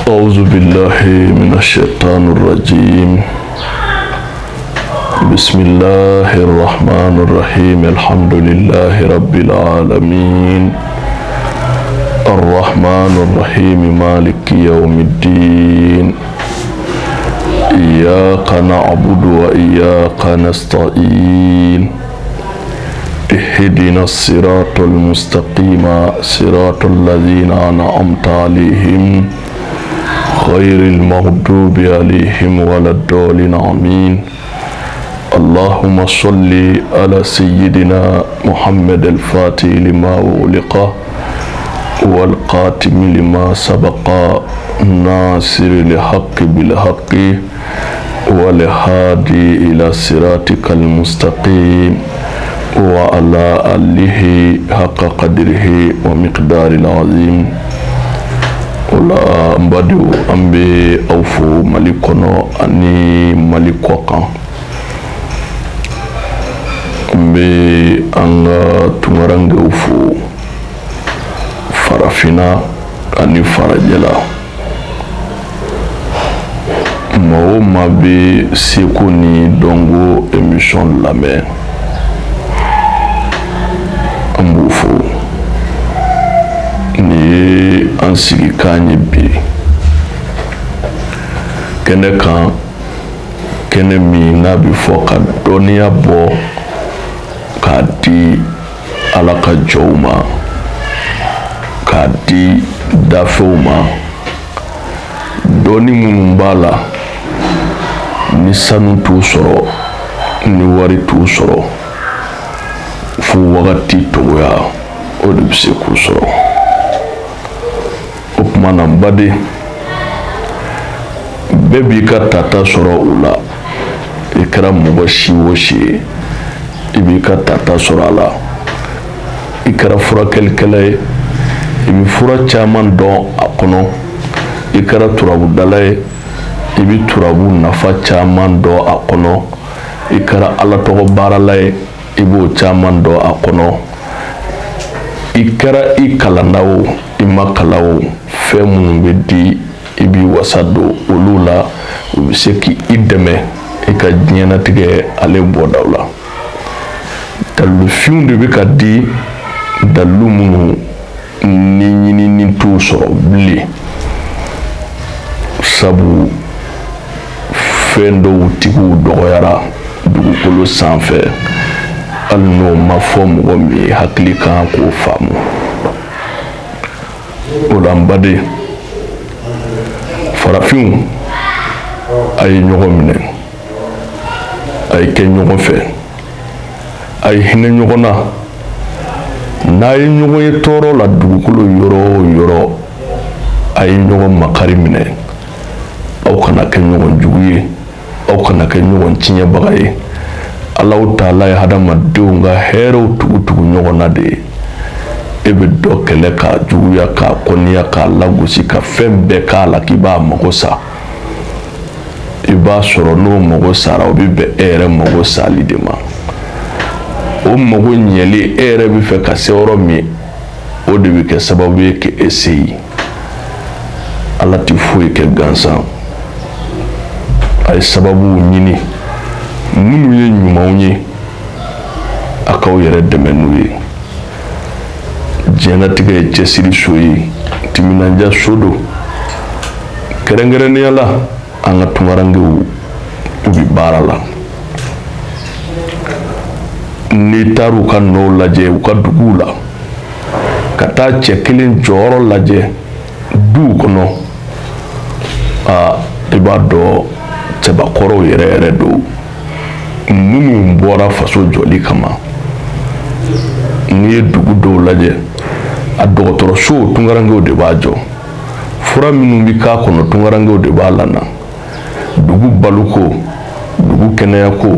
أعوذ بالله من الشيطان الرجيم بسم الله الرحمن الرحيم الحمد لله رب العالمين الرحمن الرحيم مالك يوم الدين إياك نعبد وإياك نستعين اهدنا الصراط المستقيم صراط الذين أنعمت عليهم غير المغضوب عليهم ولا الضالين آمين اللهم صل على سيدنا محمد الفاتح لما أغلق والقاتم لما سبق ناصر الحق بالحق والهادي إلى صراطك المستقيم وعلى آله حق قدره ومقدار العظيم. O la, n badenw, an bɛ aw fo Mali kɔnɔ ani Mali kɔ kan. N bɛ an ka tunkarankew fo farafinna ani farajɛla. Maa o maa bɛ seko ni dɔnko émission lamɛn, an b'u fo. Nin ye an sigikan ye bi kɛnɛ kan, kɛnɛ min n'a bɛ fɔ ka dɔnniya bɔ k'a di Ala ka jɔnw ma, k'a di dafɛnw ma. Dɔnni minnu b'a la, ni sanu t'u sɔrɔ, ni wari t'u sɔrɔ, fo wagati togoya o de bɛ se k'u sɔrɔ. O tuma na, n baden, bɛɛ b'i ka tata sɔrɔ o la. I kɛra mɔgɔ si o si ye, i b'i ka tata sɔrɔ a la. I kɛra furakɛlikɛla ye, i bɛ fura caman dɔn a kɔnɔ. I kɛra turabudala ye, i bɛ turabu nafa caman dɔn a kɔnɔ. I kɛra Ala tɔgɔ baarala ye, i b'o caman dɔn a kɔnɔ. I kɛra i kalanna o, i ma kalan o, fɛn minnu bɛ di, i b'i wasa don olu la, u bɛ se k'i dɛmɛ i ka diɲɛnatigɛ ale bɔdaw la. Dalilufinw de bɛ ka di, dalilu minnu ni ɲinini t'u sɔrɔ bilen, sabu fɛn dɔw tigiw dɔgɔyara dugukolo sanfɛ. Hali n'o ma fɔ mɔgɔ min ye, hakili kan k'o faamu. O la, n baden farafinw, a ye ɲɔgɔn minɛ, a ye kɛ ɲɔgɔn fɛ, a ye hinɛ ɲɔgɔn na. N'a ye ɲɔgɔn ye tɔɔrɔ la dugukolo yɔrɔ o yɔrɔ, a ye ɲɔgɔn makari minɛ. Aw kana kɛ ɲɔgɔn jugu ye, aw kana kɛ ɲɔgɔn tiɲɛbaga ye. Alahu Taala ye hadamadenw ka hɛrɛw tugu-tugu ɲɔgɔn na de ye. E bɛ dɔ kɛlɛ k'a juguya, k'a kɔniya, k'a lagosi, ka fɛn bɛɛ k'a la k'i b'a mago sa, i b'a sɔrɔ n'o mago sara, o bɛ bɛn e yɛrɛ mago sali de ma. O mago ɲɛli, e yɛrɛ bɛ fɛ ka se yɔrɔ min, o de bɛ kɛ sababu ye k'e se yen. Ala tɛ foyi kɛ gansan. A ye sababuw ɲini minnu ye ɲumanw ye, a k'aw yɛrɛ dɛmɛ n'u ye. Diɲɛlatigɛ ye cɛsiri so ye, timinandiya so don. Kɛrɛnkɛrɛnnenya la, an ka tunkarankew, u bɛ baara la. N'i taara u ka nɔw lajɛ u ka duguw la, ka taa cɛ kelen jɔyɔrɔ lajɛ duw kɔnɔ, aa, i b'a dɔn cɛbakɔrɔw yɛrɛ yɛrɛ don minnu bɔra faso jɔli kama. N'i ye dugu dɔw lajɛ, a dɔgɔtɔrɔsow, tunkarankew de b'a jɔ. Fura minnu bɛ k'a kɔnɔ, tunkarankew de b'a lana. Dugu baloko, dugu kɛnɛyako,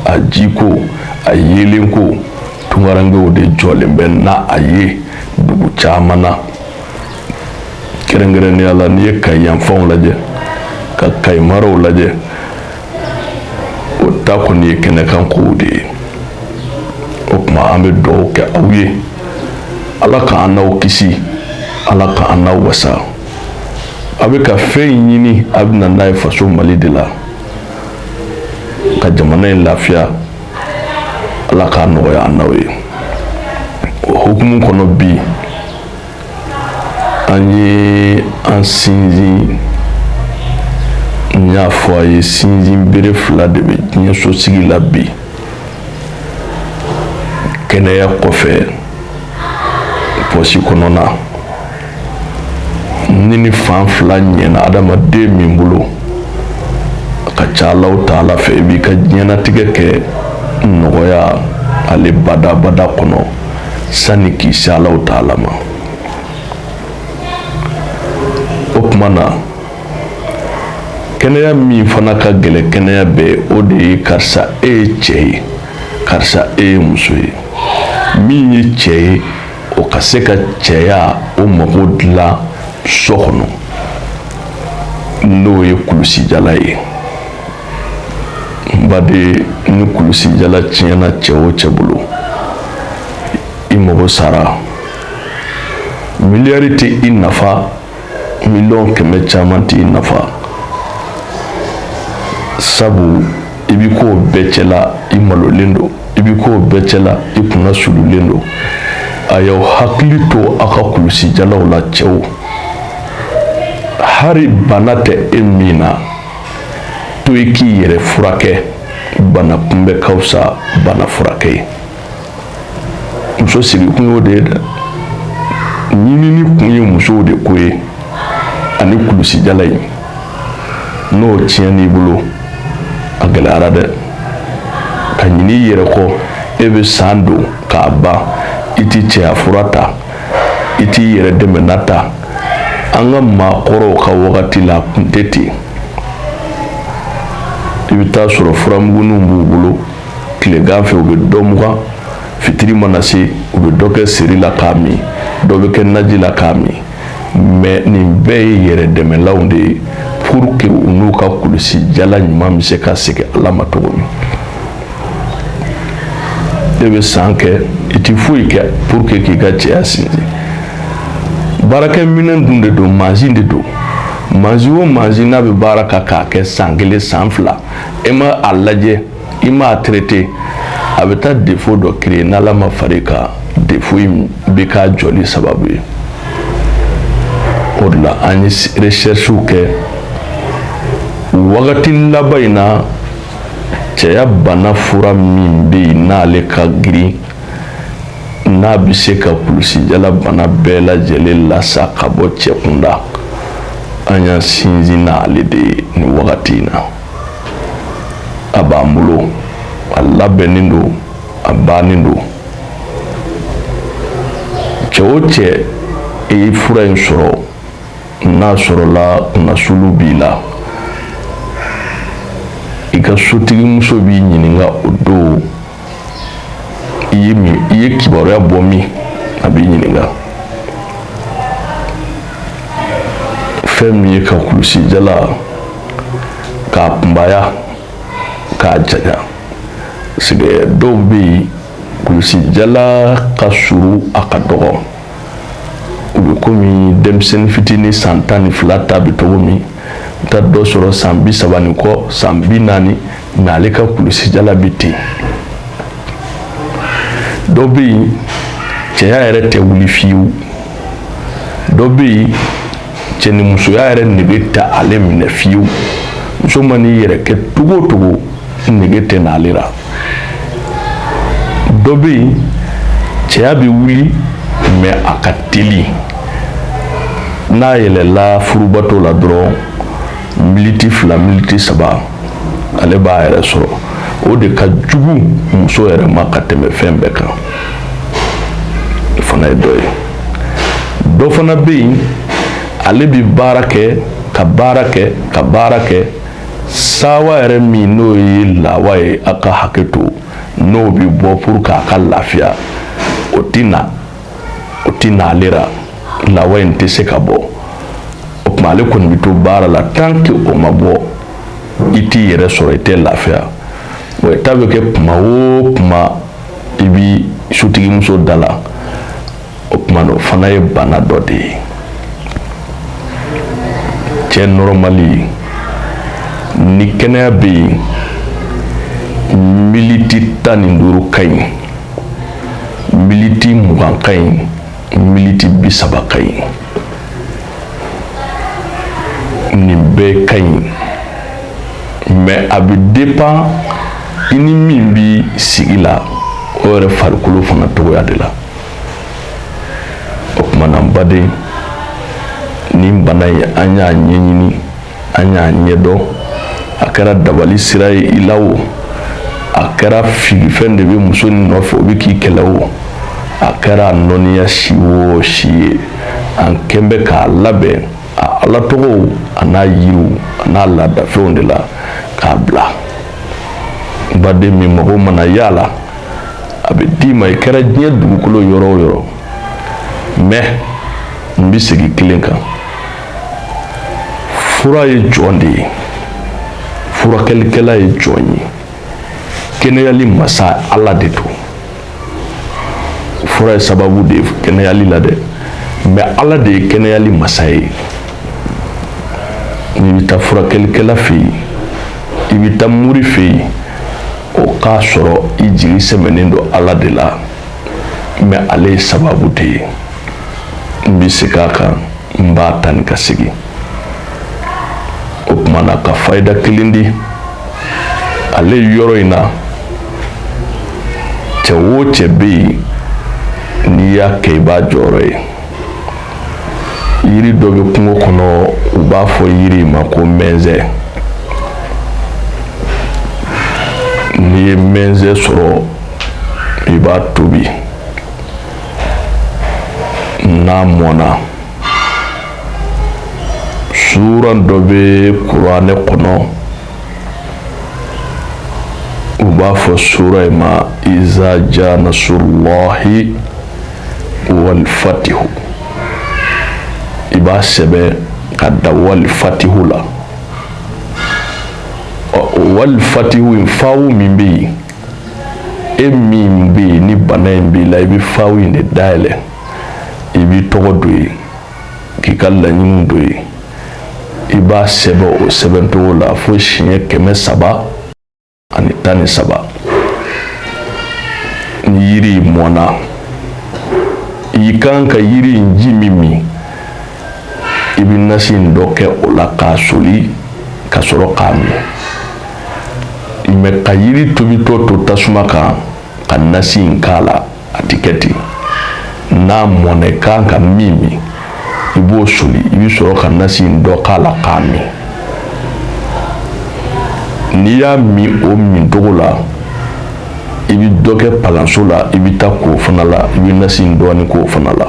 a jiko, a yeelenko, tunkarankew de jɔlen bɛ n'a a ye dugu caman na. Kɛrɛnkɛrɛnnenya la, n'i ye Kayi yanfanw lajɛ, ka Kayi maraw lajɛ, o ta kɔni ye kɛnɛkan kow de ye. O tuma, an bɛ dugawu kɛ aw ye, Ala k'an n'aw kisi, Ala k'an n'aw wasa. A bɛ ka fɛn in ɲini, a bɛ na n'a ye faso Mali de la, ka jamana in lafiya. Ala k'a nɔgɔya an n'aw ye. O hukumu kɔnɔ, bi an ye an sinsin, n y'a fɔ a ye, sinsin bere fila de bɛ diɲɛ sosigi la bi. Kɛnɛya kɔfɛ, pɔsi kɔnɔna ni ni fan fila ɲɛna adamaden min bolo, a ka ca Alahu taala fɛ, i b'i ka diɲɛnatigɛ kɛ nɔgɔya ale badabada kɔnɔ sani k'i se Alahu taala ma. O tuma na, kɛnɛya min fana ka gɛlɛn kɛnɛya bɛɛ, o de ye karisa e ye cɛ ye, karisa e ye muso ye. Min ye cɛ ye, o ka se ka cɛya o mago dilan so kɔnɔ, n'o ye kulusijala ye. N baden, ni kulusijala tiɲɛna cɛ o cɛ bolo, i mago sara. Miliyari tɛ i nafa, miliyɔn 100 caman t'i nafa, sabu i bi k'o bɛɛ cɛla, i malolen don, i bi k'o bɛɛ cɛla, i kunna sululen don. A y'aw hakili to aw ka kulusijalaw la, cɛw. Hari bana tɛ e min na, to i k'i yɛrɛ furakɛ. Bana kunbɛ ka fisa bana furakɛ ye. Muso sigikun y'o de ye dɛ. Ɲinini kun ye musow de ko ye ani kulusijala in. N'o tiɲɛn'i bolo, a gɛlɛyara dɛ. Ka ɲini i yɛrɛ kɔ, e bɛ san don k'a ban, i ti cɛya fura ta, i t'i yɛrɛ dɛmɛna ta. An ka maakɔrɔw ka wagati la, a kun tɛ ten. I bɛ taa sɔrɔ furamuguninw b'u bolo. Tilegan fɛ, u bɛ dɔ mugan. Fitiri mana se, u bɛ dɔ kɛ seri la k'a min, dɔ bɛ kɛ naji la k'a min. Mais nin bɛɛ ye yɛrɛ dɛmɛlanw de ye pour que u n'u ka kulusi jala ɲuman bɛ se ka segin Ala ma cogo min. E bɛ san kɛ, i ti foyi kɛ pour que k'i ka cɛya sinsin. Baarakɛminɛn dun de don, mansin de don. Mansin o mansin n'a bɛ baara kan k'a kɛ san kelen, san 2, e ma a lajɛ, i m'a traité, a bɛ taa défaut dɔ créer. N'Ala ma far'i kan, défaut in bɛ k'a jɔli sababu ye. O de la, an ye recherche kɛ wagati laban in na. Cɛya bana fura min bɛ yen, n'ale ka girin, n'a bɛ se ka kulusijala bana bɛɛ lajɛlen lasa ka bɔ cɛ kunda, an y'an sinsin n'ale de ye nin wagati in na. A b'an bolo, a labɛnnen don, a bannen don. Cɛ o cɛ, i ye fura in sɔrɔ, n'a sɔrɔla kunnasulu b'i la, i ka sotigimuso b'i ɲininka o don, i ye min, i ye kibaruya bɔ min, a b'i ɲininka fɛn min ye ka kulusijala k'a kunbaya, k'a janya. Parce que dɔw bɛ yen, kulusijala ka surun, a ka dɔgɔ, u bɛ komi denmisɛnnin fitinin san 12 ta bɛ cogo min. I bɛ taa dɔ sɔrɔ san 30 ni kɔ, san 40, mais ale ka kulusijala bɛ ten. Dɔ bɛ yen, cɛya yɛrɛ tɛ wuli fiyewu. Dɔ bɛ yen, cɛ ni musoya yɛrɛ nege tɛ ale minɛ fiyewu. Muso man'i yɛrɛ kɛ cogo o cogo, nege tɛ n'ale la. Dɔ bɛ yen, cɛya bɛ wuli, mais a ka teli. N'a yɛlɛla furubato la dɔrɔn, miniti 2, miniti 3, ale b'a yɛrɛ sɔrɔ. O de ka jugu muso yɛrɛ ma ka tɛmɛ fɛn bɛɛ kan. O fana ye dɔ ye. Dɔ fana bɛ yen, ale bɛ baara kɛ, ka baara kɛ, ka baara kɛ. Sawa yɛrɛ min n'o ye lawa ye, a ka hakɛ to, n'o bɛ bɔ pour k'a ka lafiya, o tɛ na, o tɛ na ale la. Lawa in tɛ se ka bɔ. O tuma, ale kɔni bɛ to baara la. Tant que o ma bɔ, i t'i yɛrɛ sɔrɔ, i tɛ lafiya. Wa i ta bɛ kɛ kuma o kuma, i bi sotigimuso da la. O tuma na, o fana ye bana dɔ de ye. Cɛ nɔrɔmali, ni kɛnɛya bɛ yen, militi 15 ka ɲi, militi 20 ka ɲi, militi 30 ka ɲi, nin bɛɛ ka ɲi. Mais a bɛ dépend i ni min bɛ sigi la, o yɛrɛ farikolo fana togoya de la. O tuma na, n baden, nin bana in, an y'a ɲɛɲini, an y'a ɲɛdɔn. A kɛra dabali sira ye i la o, a kɛra figifɛn de bɛ muso nin nɔfɛ, o bɛ k'i kɛlɛ o, a kɛra nɔniya si o si ye, an kɛn bɛ k'a labɛn a Ala tɔgɔw, a n'a yiriw, a n'a laadafɛnw de la k'a bila. N baden, min mago mana y'a la, a bɛ d'i ma, i kɛra diɲɛ dugukolo yɔrɔ o yɔrɔ. Mais n bɛ segin kelen kan: fura ye jɔn de ye, furakɛlikɛla ye jɔn ye, kɛnɛyali masa Ala de don. Fura ye sababu de ye kɛnɛyali la dɛ, mais Ala de ye kɛnɛyali masa ye. N'i bɛ taa furakɛlikɛla fɛ yen, i bɛ taa mori fɛ yen, o k'a sɔrɔ i jigi sɛmɛnen don Ala de la, mais ale ye sababu de ye. N bɛ segin a kan, n b'a ta ni ka segin. O tuma na, ka fayida kelen di ale yɔrɔ in na: cɛ o cɛ bɛ yen, n'i y'a kɛ, i b'a jɔyɔrɔ ye. Yiri dɔ bɛ kungo kɔnɔ, u b'a fɔ yiri in ma ko mɛnzɛ. N'i ye mɛnzɛ sɔrɔ, i b'a tobi. N'a mɔnna, suran dɔ bɛ kuranɛ kɔnɔ, u b'a fɔ sura in ma iza ja nasrullahi wal fatihu. I b'a sɛbɛn ka da wal fatihu la. Ɔ, wal fatihu in, fawu min bɛ yen, e min bɛ yen ni bana in b'i la, i bɛ fawu in de dayɛlɛ, i b'i tɔgɔ don yen, k'i ka laɲiniw don yen. I b'a sɛbɛn o sɛbɛncogo la fo siɲɛ 313. Ni yiri in mɔnna, i kan ka yiri in ji min min, i bɛ nasi in dɔ kɛ o la k'a soli ka sɔrɔ k'a min. Mais ka yiri tobitɔ to tasuma kan ka nasi in k'a la, a ti kɛ ten. N'a mɔnna, i kan ka min min, i b'o soli, i bɛ sɔrɔ ka nasi in dɔ k'a la k'a min. N'i y'a min o min cogo la, i bɛ dɔ kɛ palanso la, i bɛ taa k'o fana la, i bɛ nasi in dɔɔni k'o fana la.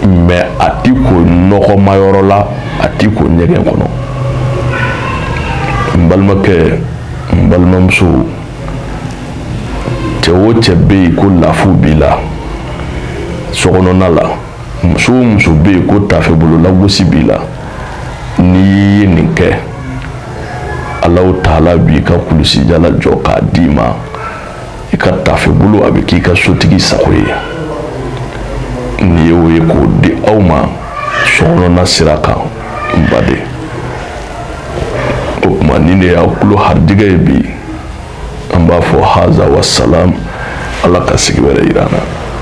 Mais a ti ko nɔgɔma yɔrɔ la, a ti ko ɲɛgɛn kɔnɔ. N balimakɛ, n balimamuso, cɛ o cɛ bɛ yen ko lafu b'i la sokɔnɔna la, muso o muso bɛ yen ko tafebolo lagosi b'i la, n'i ye nin kɛ, Alahu taala b'i ka kulusijala jɔ k'a d'i ma. I ka tafebolo, a bɛ k'i ka sotigi sago ye. Nin ye o ye k'o di aw ma sokɔnɔna sira kan. N baden, o tuma nin de y'aw tulo harijigɛ ye bi. An b'a fɔ haza wa salam. Ala ka sigi wɛrɛ yira an na.